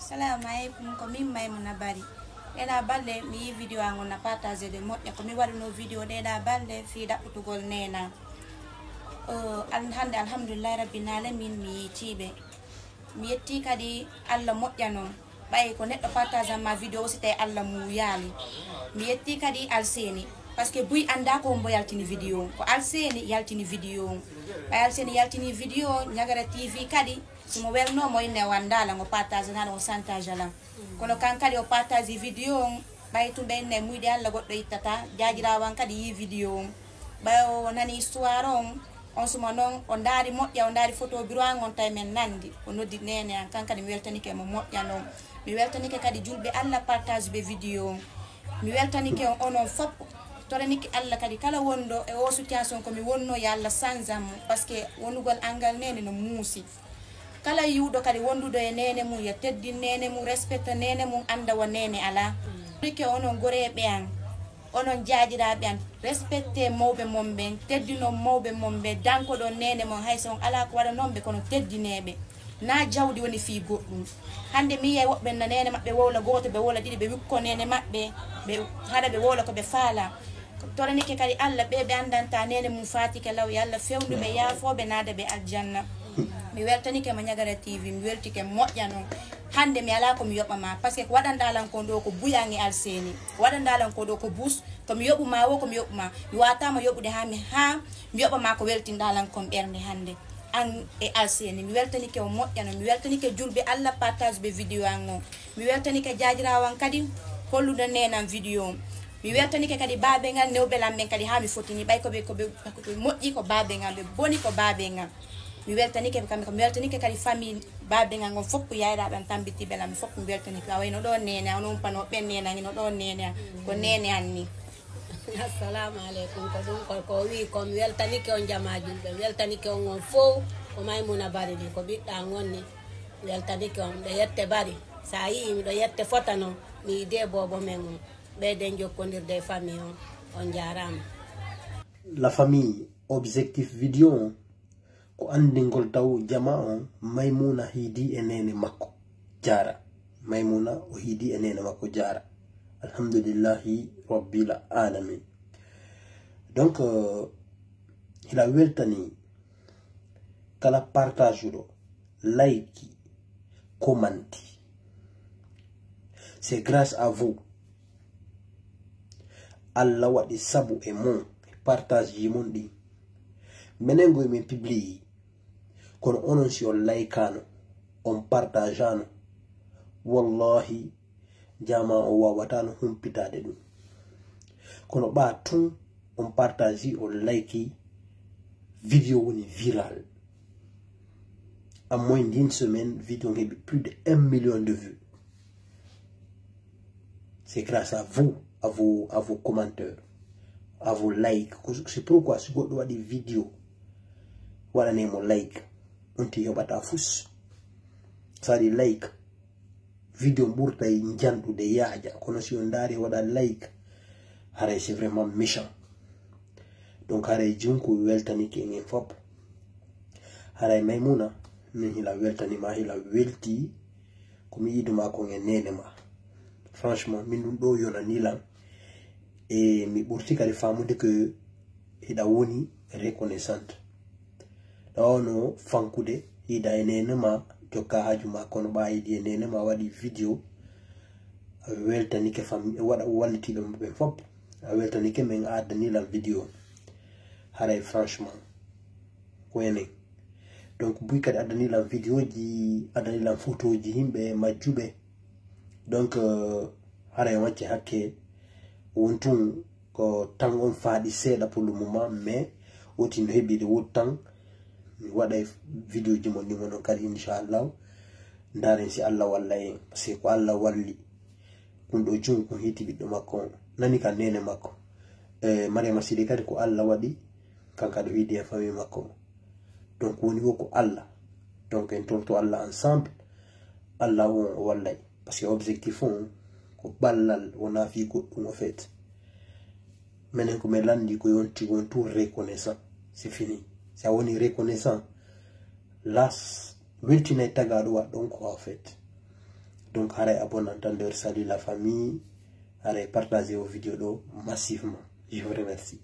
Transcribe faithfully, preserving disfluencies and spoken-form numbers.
Salamu aleykum, ko min Maymuna Bari. Ɗeɗa balɗe mi yi video an on na partager de moƴƴa. Ko mi waɗuno video ɗeɗa balɗe fi ɗaɓɓutugol nena. Uh, al- hande alhamdulillahi rabbil alamin mi yitiɓe. Mi yetti kadi Allah moƴƴa non. Ɓay ko neɗɗo partager ma video o si tawi Allah mu yaali. Mi yetti kadi Alseni. Parce que buy anda ko mbo yaltini video on. Ko Alseni yaltini video on. Ɓay Alseni yaltini video on, Ñagara T V kadi. Si mo welno mo inne o andala ngo partage nana o santage ala. Kono kan kadi o partage video on, ɓay tumɓe inne muyɗe Allah goɗɗo ittata. Jajirawan kadi yi video on. Ɓay o nani histoire on, on suma non o ndaari moƴƴa, o ndaari photo biro an on tawi men nandi. O noddi nene an, kan kadi mi weltanike mo moƴƴa non. Mi weltanike kadi julɓe Allah partage ɓe video on. Mi weltanike on onon fop. Toranike Allah kadi kala wonɗo e o situation ko mi wonno, ya Allah sanzan mo. Parce que wonugol angal nene no muusi. Kala yiwɗo kadi wonduɗo e nene mum, ya teddin nene mum, respecta nene mum, anda wa nene ala. Toranike onon goreɓe an, onon jajiraɓe an, respecte mawɓe mon ɓen, teddinon mawɓe mon ɓe, dankoɗon nene mon, hay so on ala ko waɗanon ɓe, kono teddineɓe. Na jawdi woni fii goɗɗum. Hande mi yiyay woɓɓe na nene maɓɓe wowla gooto, ɓe wowla ɗiɗi, ɓe wikko nene maɓɓe, ɓe haɗa ɓe wowla ko ɓe faala. Toranike kadi Allah, ɓe ɓe andanta nene mum fatike law, ya Allah fewndu ɓe, yaafo ɓe, naada ɓe aljanna. Mi weltanike mo Ñagara T V, mi weltike moƴƴa non. Hande mi ala ko mi yoɓa ma, parce que ko waɗanɗa lan kon ɗo ko buyan e Alseni. Ko waɗanɗa lan ko ɗo ko bus, ko mi yoɓu ma wo, ko mi yoɓu ma. Mi watama yoɓude ha mi, ha mi yoɓa ma ko weltinɗa lan kon ɓernde hande. An e Alseni, mi weltanike o moƴƴa non. Mi weltanike julɓe Allah partage ɓe video an on. Mi weltanike jajirawan kadi hollude nenan video on. Mi weltanike kadi baabe ngal newɓe lan ɓen kadi ha mi fotini ɓay ko ɓe, ko ɓe, ko ɓe moƴƴi ko baabe ngal, ɓe boni ko baabe ngal. Mi weltanike ɓe kamɓe, ko mi weltanike kadi famille baabe ngal ngon fof ko yayraɓe an tambitiɓe lan, mi fof mi weltanike. A wayno ɗo nene an, on pano ɓen nene an, ino ɗo nene an, ko nene an ni. Assalamu aleykum. Ko ɗum ko, ko o wi ko, mi weltanike on jama julɓe, mi weltanike on on fof. Ko Maymuna Bari ni, ko ɓiɗɗa an on ni. Mi weltanike on, miɗo yette Bari. Sa yii miɗo yette fota non, mi yii de boobo men on. Ɓeyden jokkondirde e famille on. On jaaraama. La famille, objectif video on ko anndingol taw jama on Maymuna hiidi e nene makko. Jaara. Maymuna o hiidi e nene makko, jaara. Alhamdulillahi rabbil alamin. Donc, euh, hila weltani kala partage uɗo, like, commenti. C'est grâce à vous. Allah waɗi sabu e mon, partage ji mon ɗi. Menen goy min publie. Kono onon si on laykano, on partageano, wallahi, jama o wawatano humpitade ɗum. Kono ɓa tun on partage, on like, video woni viral. En moins d'une semaine, video on heɓi plus de un million de vues. C'est grâce à vous, à vos, à vos commentaires, à vos likes. C'est pourquoi si goɗɗo waɗi video, waɗane mo like. On ti yoɓata fus. Sa waɗi like, video ɓurtay njanɗude yaaja. Kono si on ndaari waɗa like, haray c'est vraiment méchant. Donc haray junko weltanike en fop. Haray Maymuna, min hila weltanima, hila welti ko mi yiɗuma kon e nene ma. Franchement, min ɗum ɗo yonani lan. E mi ɓurti kadi famude ko hiɗa woni reconnaissante. Ɗa wano fankude, hiɗa e nene ma, jokka haaju ma, kono ɓa yiɗi e nene ma waɗi video, a weltanike fam-, waɗa wallitiɓe maɓɓe fop. A weltanike min a addani lan video. Haray franchement, ko enen. Donc, buy kadi addani lan video ji, addani lan photo ji yimɓe majjuɓe. Donc, euh, haray wacce hakke won tun ko tan on faaɗi seeɗa pour le moment, mais woti no heɓi de wot tan. Mi waɗay video ji mon ɗi mon on kadi, inchallah. Ndaren si Allah walla en, parce que ko Allah walli. Ɗum ɗo jungo hiti ɓiɗɗo makko on. Nani ka nene makko. E Mariama Sidi kadi ko Allah waɗi, kanka ɗo hidi e famille makko. Donc woni wo ko Allah. Donc en torto Allah ensemble. Allah on o wallay. Parce que objectif on ko ballal, wona fi goɗɗum en fait. Menen ko men landi ko yonti won tout reconnaissant. C'est fini. Si a woni reconnaissant, las weltinay tagaɗo waɗ ɗon ko en fait. Donc haray abonné tan nder salut la famille, haray partagé o vidéo ɗo massivement. Je vous remercie.